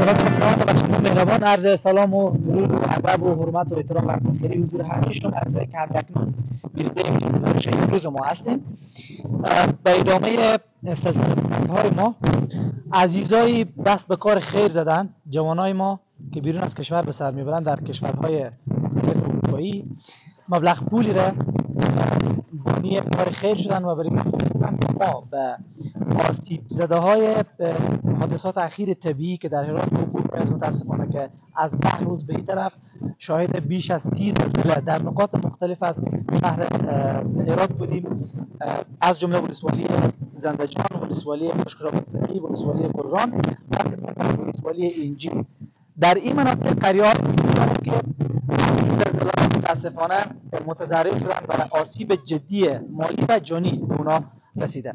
خداوند مهربان، عرض سلام و درود و ادب و حرمت و احترام و خیلی حضور همه شما عزیزایی که همکنون بیننده گزارش امروز ما هستیم. به ادامه سلسله های ما عزیزای دست به کار خیر زدن، جوانای ما که بیرون از کشور به سر میبرن در کشورهای مختلف اروپایی مبلغ پولی را بانی کار خیر شدن و برای ما فرستادن که ما به آسیب زده های حادثات اخیر طبیعی که در هرات وقوع پیوست، متاسفانه که از 10 روز به این طرف شاهد بیش از 30 زلزله در نقاط مختلف از شهر هرات بودیم، از جمله ولسوالی زندجان، ولسوالی مشکرآباد سری، ولسوالی گلران و قسمت از ولسوالی اینجیل. در این مناطق قریه که زلزله متاسفانه متضرر شدن و آسیب جدی مالی و جانی به اونا رسیده.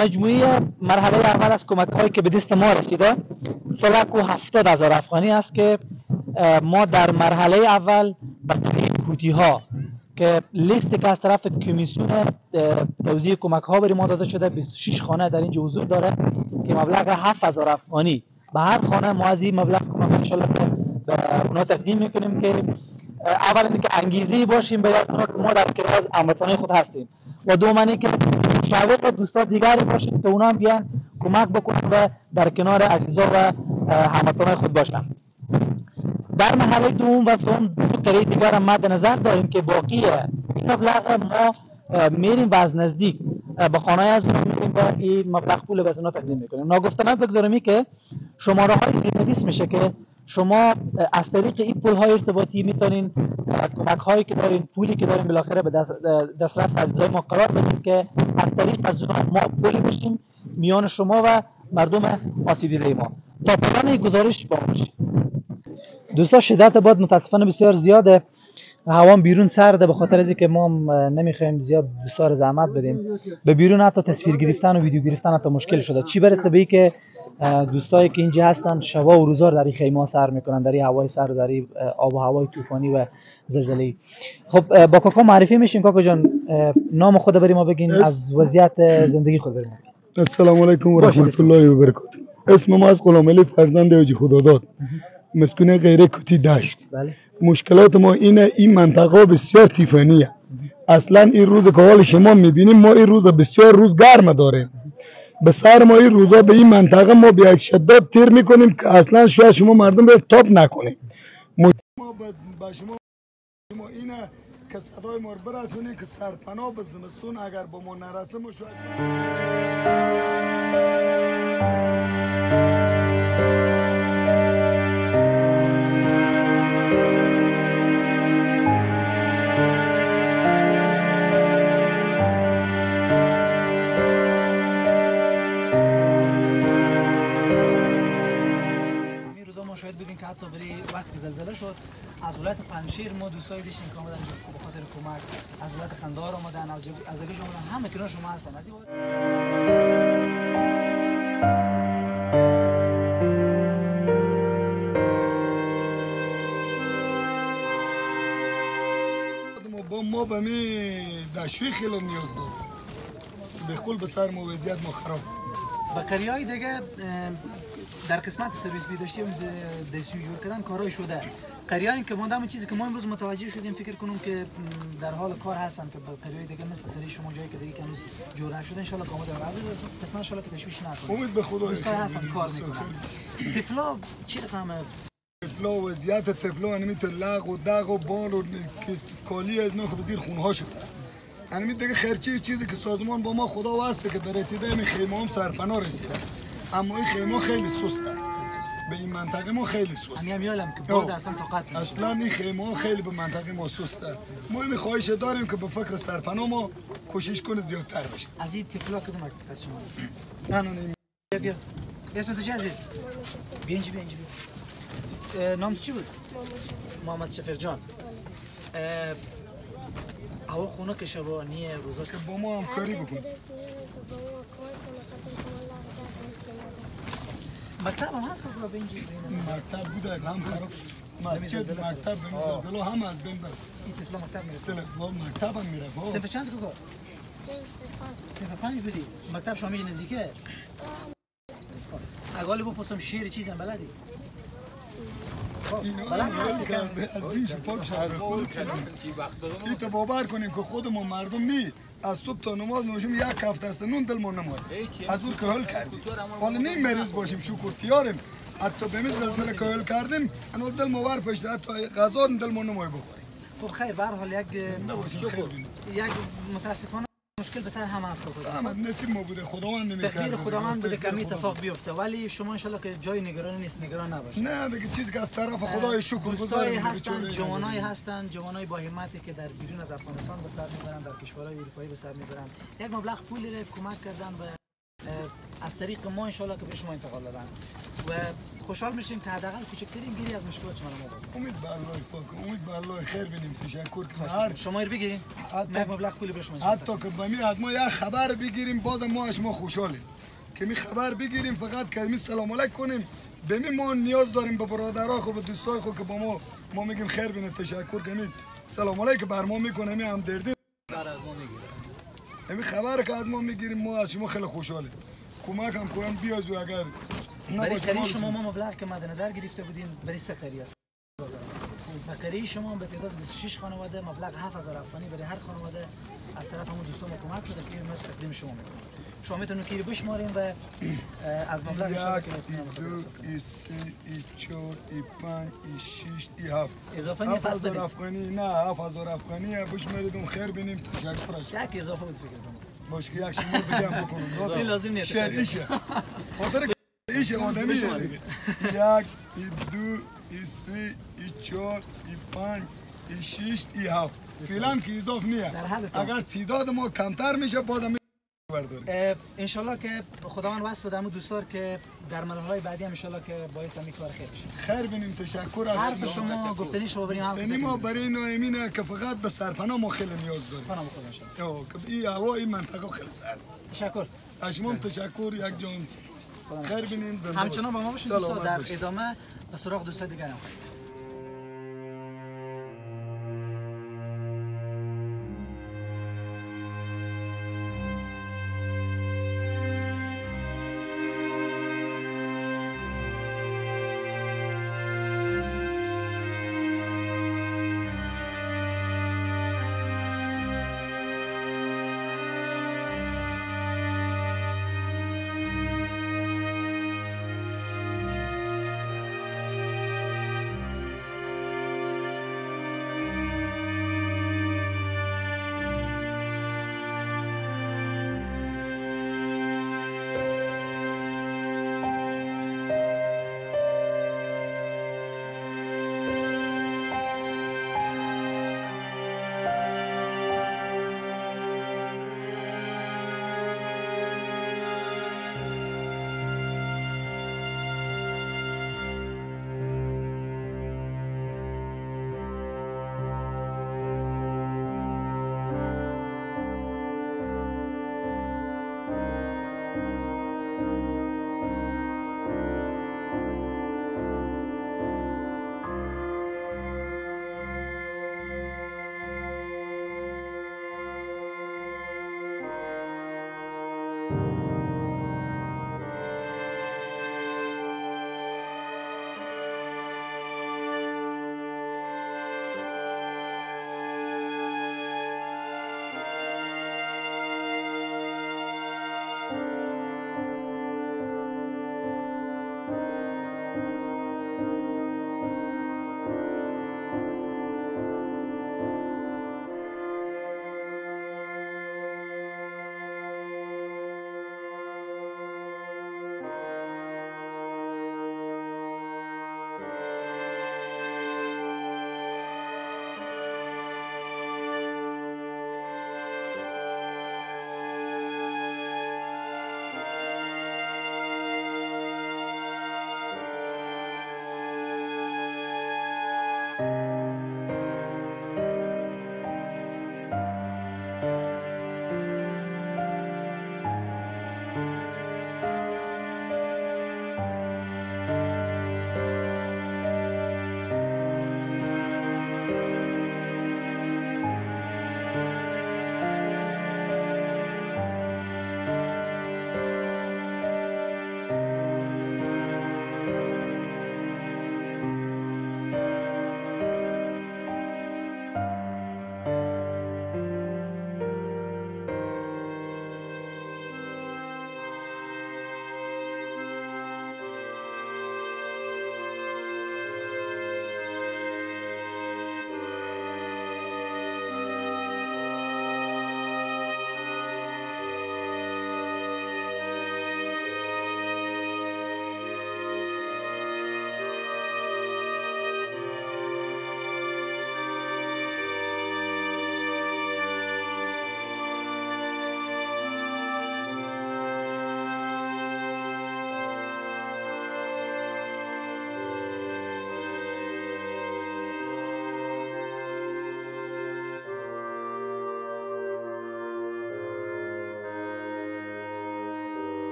مجموعه مرحله اول از کمک هایی که به دست ما رسیده 370,000 افغانی است که ما در مرحله اول به کوتی ها که لیست که از طرف کمیسیون توزیع کمک ها برای ما داده شده 26 خانه در اینجا حضور داره که مبلغ 7,000 افغانی به هر خانه ما از این مبلغ کمک ان شاء الله به اونا تقدیم میکنیم که اولا اینکه انگیزه باشیم به از ما در کنار هموطنان خود هستیم و دوم اینکه مشوق دوستان دیگر باشیم که اونا هم بیان کمک بکنن و در کنار عزیزا و هموطنان خود باشن. در مرحله دوم و سوم دو قریه دیگر هم مد نظر داریم که باقی این مبلغ ما میریم و از نزدیک به خانه از اونا میریم و این مبلغ پول به اونا تقدیم میکنیم. ناگفته نبگذاریم که شماره های زیرنویس میشه که شما از طریق این پول های ارتباطی میتونین کمک هایی که دارین، پولی که دارین بالاخره به دسترس عزیزای ما قرار بدین که از طریق از ما پولی بشیم میان شما و مردم آسیب دیده ما. تا پایان گزارش با ما باشید. دوستا شدت باد متاسفانه بسیار زیاده، هوا بیرون سرده، به خاطر از اینکه ما نمیخوایم زیاد دوستا رو زحمت بدیم به بیرون، حتی تصویر گرفتن و ویدیو گرفتن حتی مشکل شده، چی برسه به اینکه دوستایی که اینجا هستن شبا و روزا در این خیمه سر میکنن، در این هوای سرد، در این آب و هوای طوفانی و زلزله‌ای. خب با کاکا معرفی میشیم. کاکا جان نام خود برای ما بگین، از وضعیت زندگی خود برای ما بگین. السلام علیکم و رحمت الله و برکاته. اسم ما از غلام علی فرزند حاجی خداداد، مسکونه غیر کوتی دشت. بله. مشکلات ما اینه این منطقه بسیار تیفانیه. اصلا این روز که حال شما میبینیم ما این روز بسیار روز گرم داریم. به سر ما این روزا به این منطقه ما به یک شدت تیر میکنیم که اصلا شاید شما مردم به تاب نکنیم. ما به شما اینه که صدای ما برسونیم که سرپناه به زمستون اگر به ما نرسه ما شاید شاید بدین که حتی برای وقت زلزله شد از ولایت پنجشیر ما دوستایی داشتیم که آمدن به خاطر کمک، از ولایت قندهار آمدن، از دیگه آمدن، همه کنار شما هستن. از ما به می دشوی خیلی نیاز داریم، بالکل به سر ما وضعیت ما خراب. با قریه‌های دیگه در قسمت سرویس بهداشتی دستشویی جور کردن کارهای شده. قریه‌ای که ماندم چیزی که ما امروز متوجه شدیم فکر کنم که در حال کار هستن که با قریه‌های دیگه مثل قریه شما جایی که دیگه هنوز جور نشده ان شاء الله که آماده از قسمت ان شاء الله که تشویش نکنه. امید به خدا دوستان هستن کار میکنن. طفلا چی رقم طفلا وضعیت طفلا همین لغ و دغ و بال و کالی از اینا که به زیر خونه ها شده. همین دیگه خرچی چیزی که سازمان با ما خدا واسطه که برسیده این خیمه هم سرپناه رسیده. اما این خیمه خیلی سسته، به این منطقه ما خیلی سسته. همین میالم که باد اصلا طاقت نداره. اصلا این خیمه خیلی به منطقه ما سسته. ما این خواهش داریم که به فکر سرپناه ما کوشش کنه زیادتر بشه. از این طفلا کدوم پس شما؟ نه نه نه. بیا. اسم تو چی عزیز؟ بیا اینجا، بیا اینجا. نام تو چی بود؟ محمد شفیق جان. هوا خونه که شبا نیه روزا که با ما همکاری بکن. مکتب هم هست که به اینجا مکتب بوده هم خراب شد. مسجد مکتب به زلزله هم از بین برد. این طفلا مکتب میرفت. مکتب هم میرفت. صنف چند کاکا؟ صنف 5 بودی. مکتب شما میشه نزدیکه؟ اگه بپرسم شعر چیزی هم بلدی؟ بلد هستی که از پاک شد این تو باور کنیم که خودمون مردم نی از صبح تا نماز نوشیم یک هفته است نون دلمون نماد از اون که حل کردیم. حالا نیم مریض باشیم شکر تیاریم، حتی به می زلزله که حل کردیم انو دل مور پشت، حتی غذا دلمون نمای بخوریم. خب خیر، به هر حال یک متاسفانه مشکل به سر همه است. احمد نصیب ما بوده، خداوند نمی‌کرد، تقدیر خداوند بوده که می اتفاق بیفته، ولی شما ان شاء الله که جای نگرانی نیست، نگران نباشید. نه دیگه چیزی که از طرف خدای شکر گذاریم. هستن جوانای هستن، جوانای با همتی که در بیرون از افغانستان به سر میبرن، در کشورهای اروپایی به سر میبرن، یک مبلغ پولی را کمک کردن و از طریق ما ان شاء الله که به شما انتقال دادن و خوشحال میشیم که حداقل کوچکترین گیری از مشکلات شما ما باز. امید به الله پاک، امید به الله خیر بینیم. تشکر که هر شما رو بگیرین، یک مبلغ پولی به شما حتی که به می از ما یک خبر بگیریم، بازم ما از شما خوشحالیم که می خبر بگیریم، فقط که می سلام علیک کنیم. به می ما نیاز داریم به برادرای خود، به دوستای خود که با ما میگیم خیر بینه. تشکر که می سلام علیک بر ما میکنه، می هم دردی از ما میگیره، می خبر که از ما میگیریم، ما از شما خیلی خوشحالیم. کمک هم کنم بیازو اگر برای قریه شما ما مبلغ که مد نظر گرفته بودیم برای سه قریه است. به قریه شما به تعداد 26 خانواده مبلغ 7000 افغانی برای هر خانواده از طرف همون دوستان ما کمک شده که ما تقدیم شما میکنیم. شما میتونید که بشماریم و از مبلغ شما که 1 2 3 4 5 6 7 اضافه نیست 7000 افغانی، نه 7000 افغانی بشماریدم. خیر بینیم. تشکر. یک اضافه بود فکر کنم باشه که یک شمار بگم بکنم. لازم نیست. شعر ایشه خاطر ایشه آدمیه دیگه. 1 2 3 4 5 6 7 فعلا که اضاف نیه. اگر تعداد ما کمتر میشه بازم برداریم. انشالله که خداوند وصف بده همون دوستار که در مرحله بعدی هم انشالله که باعث همین کار خیر بشه. خیر بینیم. تشکر از حرف شما، گفتنی شما بریم هم گفتنی ما برای اینو که فقط به سرپناه ما خیلی نیاز داریم. پناه خدا انشالله. که این هوا این منطقه خیلی سرد. تشکر. از شما تشکر، یک جان سپاس. خیر بینیم. همچنان با ما باشید دوستان، در ادامه به سراغ دوستای دیگر هم خواهیم.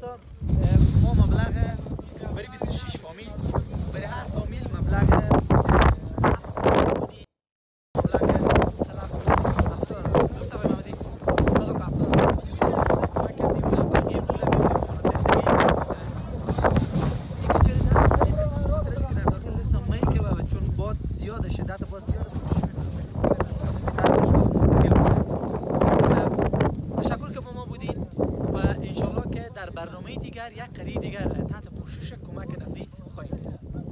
دوستا، ما مبلغ برای 26 فامیل، برای هر فامیل مبلغ 7 دوستا محمدی 170 کمک کردیم و بقیه پول که چون باد زیاد، شدت باد زیاد، کوشش میکنیم که باشه. تشکر که با ما بودین و انشالله که در برنامه دیگر یک قریه دیگر تحت پوشش کمک نقدی خواهیم گرفت.